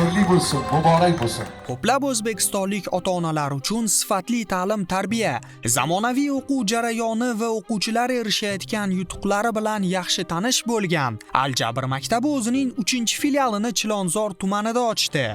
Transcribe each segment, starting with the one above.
Xayrli bo'lsin, muborak bo'lsin. Ko'plab o'zbekistonlik ota-onalar uchun sifatli ta'lim-tarbiya, zamonaviy o'quv jarayoni va o'quvchilar erishayotgan yutuqlari bilan yaxshi tanish bo'lgan Aljabr maktabi o'zining 3-filialini Chilonzor tumanida ochdi.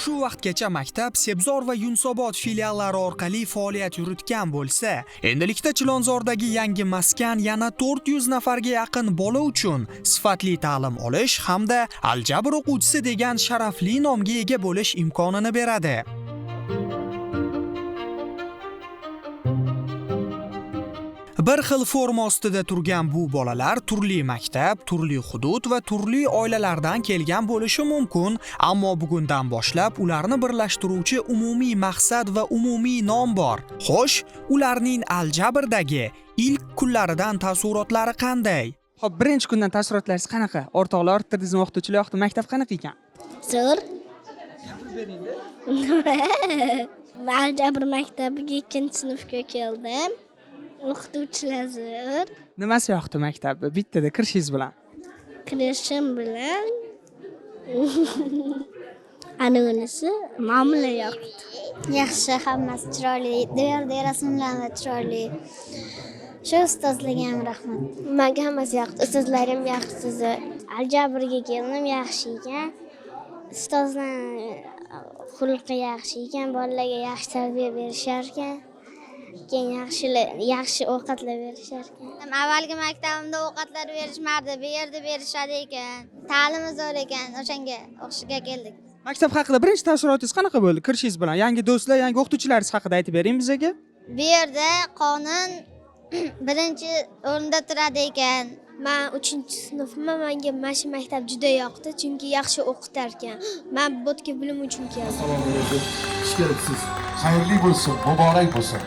Shu vaqtgacha maktab Sebzor va Yunusobod filiallari orqali faoliyat yuritgan bo'lsa, endilikda Chilonzordagi yangi maskan yana 400 nafarga yaqin bola uchun sifatli ta'lim olish hamda aljabr o'quvchisi degan sharafli nomga ega bo'lish imkonini beradi. Bir xil forma ostida turgan bu bolalar turli maktab, turli hudud va turli oilalardan kelgan bo'lishi mumkin, ammo bugundan boshlab ularni birlashtiruvchi umumiy maqsad va umumiy nom bor. Xo'sh, ularning aljabrdagi ilk kunlaridan taassurotlari qanday? Xo'p, birinchi kundan taassurotlaringiz qanaqa? O'rtoqlar orttirdingizmi, o'qituvchilar yoqdi, maktab qanaqa ekan? Zo'r. Aljabr maktabiga 2-sinfga keldim. O'qituvchilar zo'r. Nimasi yoqdi maktabni? Bittada kirishingiz bilan. Kirishim bilan anavisi muomala yoqdi. Yaxshi, hammasi chiroyli. Bu yerda rasmlar chiroyli. Shu ustozlarga ham rahmat. Menga hammasi yoqdi. Ustozlarim yaxshi zo'r. Aljabrga keldim, yaxshi ekan. Ustozlar xulqi yaxshi ekan, bolalarga yaxshi tarbiya berishar ekan. Keyin yaxshi ovqatlar berishar ekan. Avvalgi maktabimda ovqatlar berishmardi, bu yerda berishadi ekan. Ta'limi zo'r ekan, o'shanga o'qishga keldik. Maktab haqida birinchi taassurotingiz qanaqa bo'ldi kirishingiz bilan? Yangi do'stlar, yangi o'qituvchilaringiz haqida aytib bering bizga. Bu yerda qonun birinchi o'rinda turadi ekan. Men 3-sinfman, menga mana shu maktab juda yoqdi, chunki yaxshi o'qitar ekan. Men bu yerga bilim uchun keldim. Assalomu alaykum. Xush kelibsiz. Xayrli bo'lsin, muborak bo'lsin.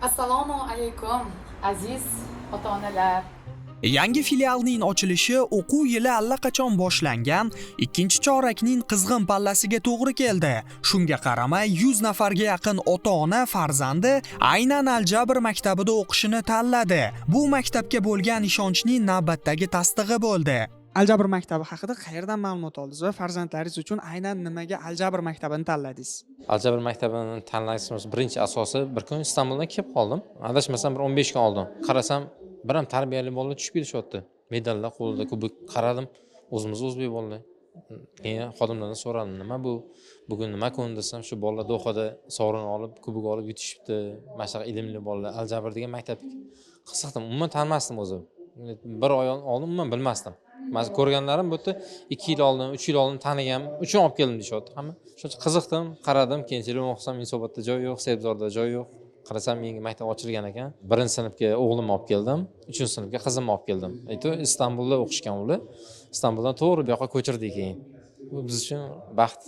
Assalomu alaykum, aziz ota-onalar. Yangi filialning ochilishi o'quv yili allaqachon boshlangan 2-chorakning qizg'in pallasiga to'g'ri keldi. Shunga qaramay 100 nafarga yaqin ota-ona farzandi aynan aljabr maktabida o'qishini tanladi. Bu maktabga bo'lgan ishonchning navbatdagi tasdig'i bo'ldi. Aljabr maktabi haqida qayerdan ma'lumot oldingiz va farzandlaringiz uchun aynan nimaga aljabr maktabini tanladingiz? Aljabr maktabini tanlashimiz birinchi asosi, bir kun Istanbuldan kelib qoldim. Adashmasam bir 15 kun oldin. Qarasam, bir ham tarbiyali bolalar tushib kelishyapti. Medallar qo'lida, kubok, qaradim, o'zimiz o'zbek bolalar. Keyin xodimlardan so'radim, nima bu? Bugun nima kun desam, shu bolalar Dohada sovrin olib, kubok olib yutishibdi. Mana shunaqa ilmli bolalar, aljabr degan maktabga qiziqdim, umuman tanimasdim o'zim. Bir oy oldin umuman bilmasdim. Mana ko'rganlarim bu yerda 2 yil oldin, 3 yil oldin tanigan uchun olib keldim deyishyapti hamma. Shuning uchun qiziqdim, qaradim, keyin telefon qilsam Yunusobodda joy yo'q, Sebzorda joy yo'q. Qarasam yangi maktab ochilgan ekan. 1-sinfga o'g'limni olib keldim, 3-sinfga qizimni olib keldim. Aytdi, Istanbulda o'qishgan ular. Istanbuldan to'g'ri bu yoqqa ko'chirdik keyin. Bu biz uchun baxt.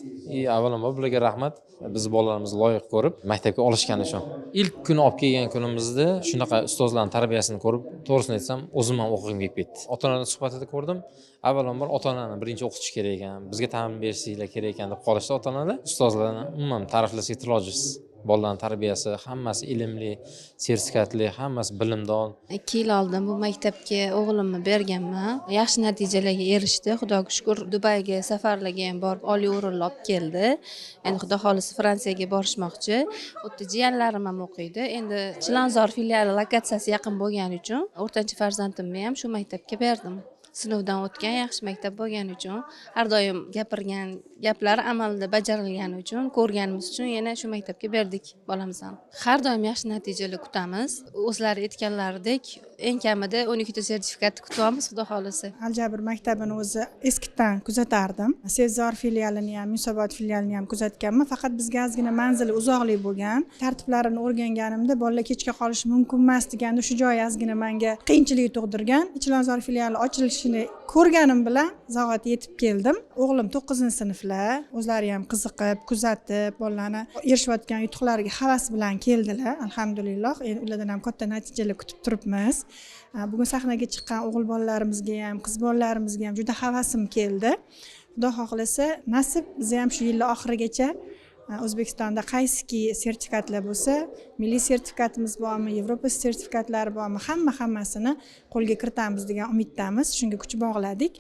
Avvalambor bularga rahmat. Biz bolalarimizni loyiq ko'rib maktabga olishgani uchun. Ilk kuni olib kelgan kunimizda shunaqa ustozlarning tarbiyasini ko'rib, to'g'risini aytsam, o'zim ham o'qigim kelib ketdi. Ota-onalar suhbatida ko'rdim. Avvalambor ota-onani birinchi o'qitish kerak ekan, bizga ta'lim berishinglar kerak ekan deb qolishdi ota-onalar. Ustozlarni umuman ta'riflashga til ojiz. Bolalarning tarbiyasi hammasi ilmli, sertifikatli, hammasi bilimdon. 2 yil oldin bu maktabga o'g'limni berganman. Yaxshi natijalarga erishdi. Xudoga shukr, Dubayga safarlarga ham borib oliy o'rinlar olib keldi. Endi Xudo xohlasa Fransiyaga borishmoqchi. U yerda jiyanlarim ham o'qiydi. Endi Chilonzor filiali lokatsiyasi yaqin bo'lgani uchun o'rtancha farzandimni ham shu maktabga berdim. Sinovdan o'tgan yaxshi maktab bo'lgani uchun, har doim gapirgan gaplari amalda bajarilgani uchun, ko'rganimiz uchun yana shu maktabga berdik bolamizni. Har doim yaxshi natijalar kutamiz. O'zlari aytganlaridek, eng kamida 12 ta sertifikatni kutyapmiz, Xudo xohlasa. Aljabr maktabini o'zi eskidan kuzatardim. Sebzor filialini ham, Yunusobod filialini ham kuzatganman. Faqat bizga ozgina manzili uzoqlik bo'lgan. Tartiblarini o'rganganimda bolalar kechga qolishi mumkin emas deganda shu joyi ozgina menga qiyinchilik tug'dirgan. Chilonzor filiali ochilishini ko'rganim bilan zahoti yetib keldim. O'g'lim 9-sinflar, o'zlari ham qiziqib, kuzatib, bolalarni erishayotgan yutuqlariga havas bilan keldilar. Alhamdulillah, endi ulardan ham katta natijalar kutib turibmiz. Bugun sahnaga chiqqan o'g'il bolalarimizga ham, qiz bolalarimizga ham juda havasim keldi. Xudo xohlasa, nasib biza ham shu yil oxirigacha O'zbekistonda qaysiki sertifikatlar bo'lsa, milliy sertifikatimiz bormi, Yevropa sertifikatlari bormi, hammasini qo'lga kiritamiz degan umiddamiz. Shunga kuch bog'ladik.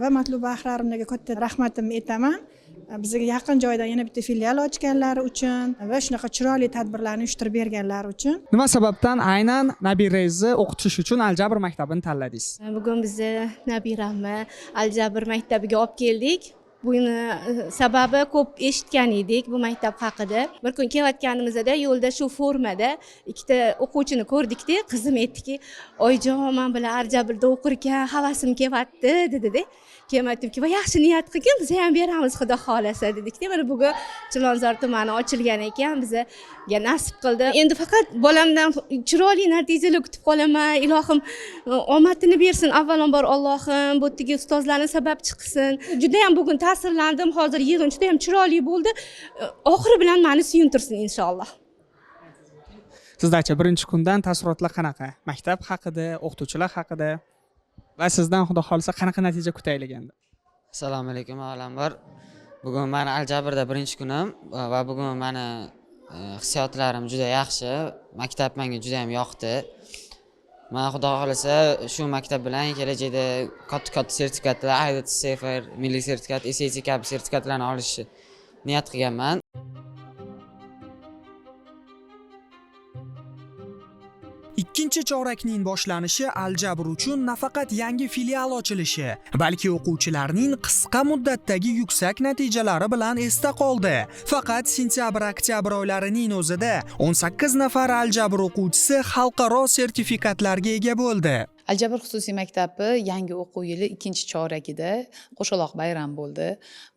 Va Matluba Ahrarovnaga katta rahmatimni aytaman. Bizga yaqin joydan yana bitta filial ochganlari uchun va shunaqa chiroyli tadbirlarni uyushtirib berganlari uchun. Nima sababdan aynan nabirangizni o'qitish uchun Aljabr maktabini tanladingiz? Bugun biz nabiramni Aljabr maktabiga olib keldik. Buni sababi ko'p eshitgan edik bu maktab haqida. Bir kun kelayotganimizda yo'lda shu formada ikkita o'quvchini ko'rdikda, qizim aytdiki, "Oyijon, men bilan Aljabrda o'qir ekan, havasim kelyapti" dedi-da. Keyin aytdimki, "Va yaxshi niyat qilgin, biz ham beramiz xudo xolasa" dedikda. Mana bugun Chilonzor tumani ochilgan ekan, bizga nasib qildi. Endi faqat bolamdan chiroyli natijalar kutib qolaman. Ilohim omadini bersin, avvalambor Allohim, bu yerdagi ustozlarni sabab chiqsin. Juda ham bugun ta'sirlandim. Hozir yig'in juda ham chiroyli bo'ldi. Oxiri bilan meni suyuntirsin inshaalloh. Sizlarcha birinchi kundan taassurotlar qanaqa? Maktab haqida, o'qituvchilar haqida va sizdan xudo xolisa qanaqa natija kutaylik endi? Assalomu alaykum avvalambor. Bugun meni Aljabrda birinchi kunim va bugun meni hissiyotlarim juda yaxshi. Maktab menga juda ham yoqdi. Men xudo xolisa shu maktab bilan kelajakda katta-katta sertifikatlar, IELTS, CEFR, milliy sertifikat, SAT kabi sertifikatlarni olishni niyat qilganman. Ikkinchi chorakning boshlanishi Aljabr uchun nafaqat yangi filial ochilishi, balki o'quvchilarning qisqa muddatdagi yuksak natijalari bilan esda qoldi. Faqat sentyabr-oktyabr oylarining o'zida 18 nafar Aljabr o'quvchisi xalqaro sertifikatlarga ega bo'ldi. Aljabr xususiy maktabi yangi o'quv yili ikkinchi chorakida qo'shaloq bayram bo'ldi.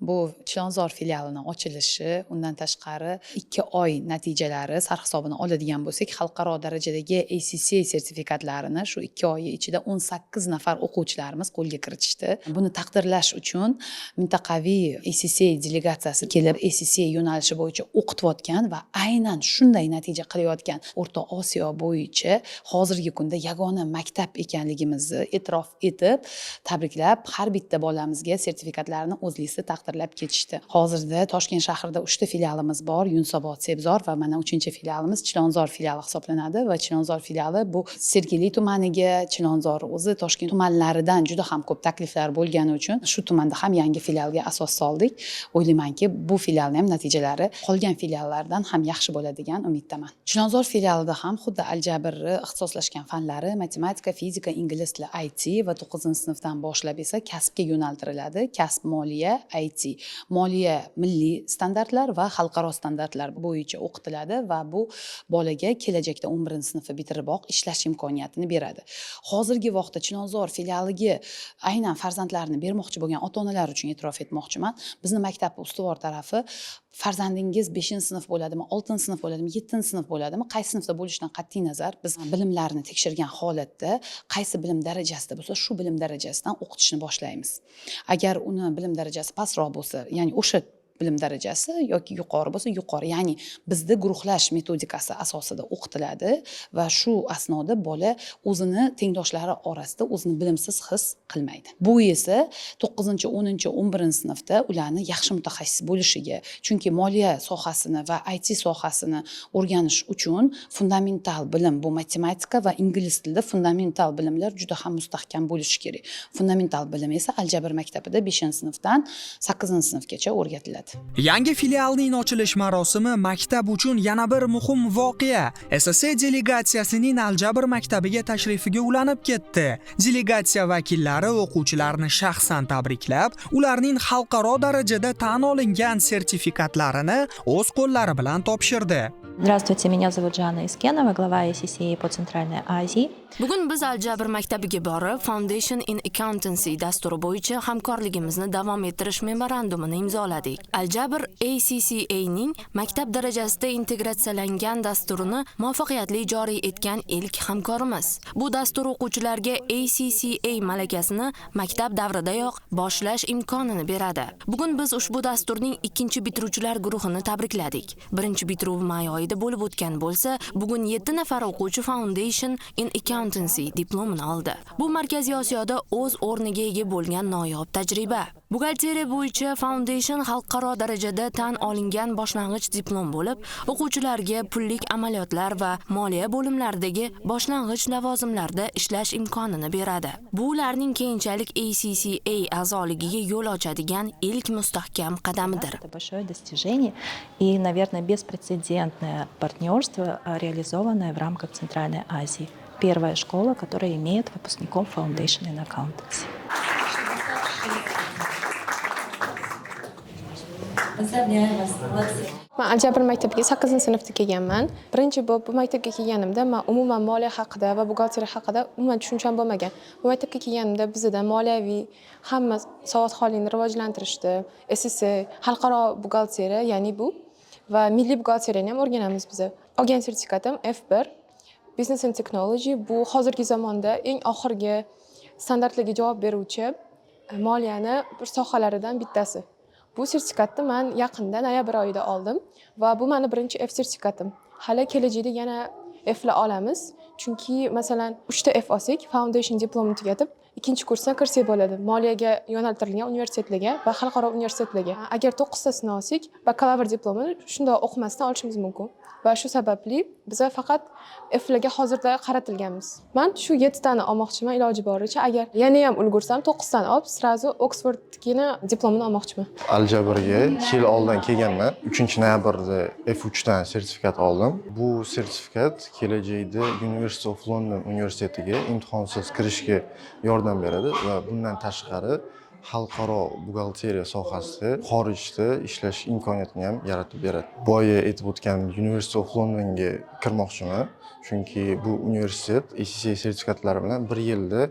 Bu Chilonzor filialini ochilishi, undan tashqari 2 oy natijalari sarhisobini oladigan bo'lsak, xalqaro darajadagi ACCA sertifikatlarini shu 2 oy ichida 18 nafar o'quvchilarimiz qo'lga kiritishdi. Buni taqdirlash uchun mintaqaviy ACCA delegatsiyasi kelib, ACCA yo'nalishi bo'yicha o'qitayotgan va aynan shunday natija qilayotgan O'rta Osiyo bo'yicha hozirgi kunda yagona maktab ekanligimizni e'tirof etib, tabriklab, har bitta bolamizga sertifikatlarni o'zlisi taqdirlab ketishdi. Hozirda Toshkent shahrida 3 ta filialimiz bor, Yunusobod, Sebzor va mana 3-filialimiz Chilonzor filiali hisoblanadi va Chilonzor filiali bu Sergeli tumaniga, Chilonzor o'zi Toshkent tumanlaridan juda ham ko'p takliflar bo'lgani uchun shu tumanda ham yangi filialga asos soldik. O'ylaymanki, bu filialning ham natijalari qolgan filiallardan ham yaxshi bo'ladi degan umiddaman. Chilonzor filialida ham xuddi aljabrni ixtisoslashgan fanlari, matematika, fizika, ingliz tili, IT va 9-sinfdan boshlab esa kasbga yo'naltiriladi. Kasb moliya, IT. Moliya milliy standartlar va xalqaro standartlar bo'yicha o'qitiladi va bu bolaga kelajakda 11-sinfni bitiriboq ishlash imkoniyatini beradi. Hozirgi vaqtda Chilonzor filialiga aynan farzandlarini bermoqchi bo'lgan ota-onalar uchun e'tirof etmoqchiman. Bizni maktab ustuvor tarafi farzandingiz 5-sinf bo'ladimi, 6-sinf bo'ladimi, 7-sinf bo'ladimi, qaysi sinfda bo'lishidan qat'iy nazar biz bilimlarni tekshirgan holatda qaysi bilim darajasida bo'lsa, shu bilim darajasidan o'qitishni boshlaymiz. Agar uni bilim darajasi pastroq bo'lsa, ya'ni o'sha bilim darajasi yoki yuqori bo'lsa yuqori, ya'ni bizda guruhlash metodikasi asosida o'qitiladi va shu asnoda bola o'zini tengdoshlari orasida o'zini bilimsiz his qilmaydi. Bu esa 9-, 10-, 11-sinfda ularni yaxshi mutaxassis bo'lishiga, chunki moliya sohasini va IT sohasini o'rganish uchun fundamental bilim, bu matematika va ingliz tilida fundamental bilimlar juda ham mustahkam bo'lishi kerak. Fundamental bilim esa Aljabr maktabida 5-sinfdan 8-sinfgacha o'rgatiladi. Yangi filialning ochilish marosimi maktab uchun yana bir muhim voqea. SSC delegatsiyasining Aljabr maktabiga tashrifiga ulanib ketdi. Delegatsiya vakillari o'quvchilarni shaxsan tabriklab, ularning xalqaro darajada tan olingan sertifikatlarini o'z qo'llari bilan topshirdi. Здравствуйте, меня зовут Жанна Искенова, глава ACCA по Центральной Азии. Bugun biz Aljabr maktabiga borib, Foundation in Accountancy dasturi bo'yicha hamkorligimizni davom ettirish memorandumini imzoladik. Aljabr ACCAning maktab darajasida integratsiyalangan dasturini muvaffaqiyatli joriy etgan ilk hamkorimiz. Bu dastur o'quvchilarga ACCA malakasini maktab davridayoq boshlash imkonini beradi. Bugun biz ushbu dasturning ikkinchi bitiruvchilar guruhini tabrikladik. Birinchi bitiruv may oyida bo'lib o'tgan bo'lsa, bugun 7 nafar o'quvchi Foundation in Accountancy diplomini oldi. Bu Markaziy Osiyoda o'z o'rniga ega bo'lgan noyob tajriba. Buxgalteriya bo'yicha Foundation xalqaro darajada tan olingan boshlang'ich diplom bo'lib, o'quvchilarga pullik amaliyotlar va moliya bo'limlaridagi boshlang'ich lavozimlarda ishlash imkonini beradi. Bu ularning keyinchalik ACCA a'zoligiga yo'l ochadigan ilk mustahkam qadamidir. Это большое достижение и, наверное, беспрецедентное партнерство, реализованное в рамках Центральной Азии. Первая школа, которая имеет выпускников Foundation in Accountancy. Поздравляю вас, молодцы. Man Aljabr maktabiga 8-sinfda kelganman. Birinchi bo'lib bu maktabga kelganimda man umuman moliya haqida va buxgalteriya haqida umuman tushuncham bo'lmagan. Bu maktabga kelganimda bizada moliyaviy hamma savodxonlikni rivojlantirishdi. SSA, xalqaro buxgalteriya, ya'ni bu va milliy buxgalteriyani ham o'rganamiz biz. Olgan sertifikatim F1 Business and Technology, bu hozirgi zamonda eng oxirgi standartlarga javob beruvchi moliyani bir sohalaridan bittasi. Bu sertifikatni man yaqinda, noyabr oyida oldim va bu mani birinchi F sertifikatim. Hali kelajakda yana Flar olamiz. Chunki masalan 3 ta F olsak, foundation diplomini tugatib, ikkinchi kursdan kirsak bo'ladi. Moliyaga yo'naltirilgan universitetlarga va xalqaro universitetlarga. Agar 9 tasini olsak, bakalavr diplomini shundoq o'qimasdan olishimiz mumkin. Va shu sababli biza faqat Flarga hozirda qaratilganmiz. Man shu 7 tani olmoqchiman iloji boricha. Agar yana ham ulgursam, 9 tani olib, сразу Oxfordgina diplomini olmoqchiman. Aljabrga 2 yil oldin kelganman. 3 noyabrda F3 dan sertifikat oldim. Bu sertifikat kelajakda University of London universitetiga imtihonsiz kirishga yordam beradi va bundan tashqari xalqaro buxgalteriya sohasida xorijda ishlash imkoniyatini ham yaratib beradi. Boya aytib o'tgan University of Londonga kirmoqchiman, chunki bu universitet ACCA sertifikatlari bilan 1 yilda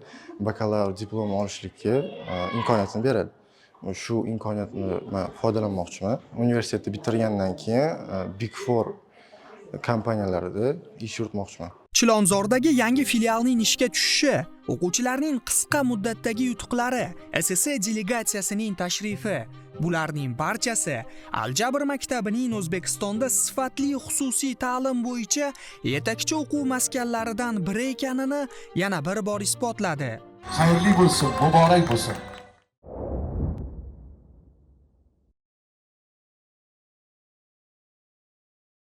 bakalavr diplomi olishlikka imkoniyatini beradi. Shu imkoniyatni man foydalanmoqchiman. Universitetni bitirgandan keyin Big Four kompaniyalarida ish yuritmoqchiman. Chilonzordagi yangi filialning ishga tushishi, o'quvchilarning qisqa muddatdagi yutuqlari, SSA delegatsiyasining tashrifi, bularning barchasi Aljabr maktabining O'zbekistonda sifatli xususiy ta'lim bo'yicha yetakchi o'quv maskanlaridan biri ekanini yana bir bor isbotladi. Xayrli bo'lsin, muborak bo'lsin.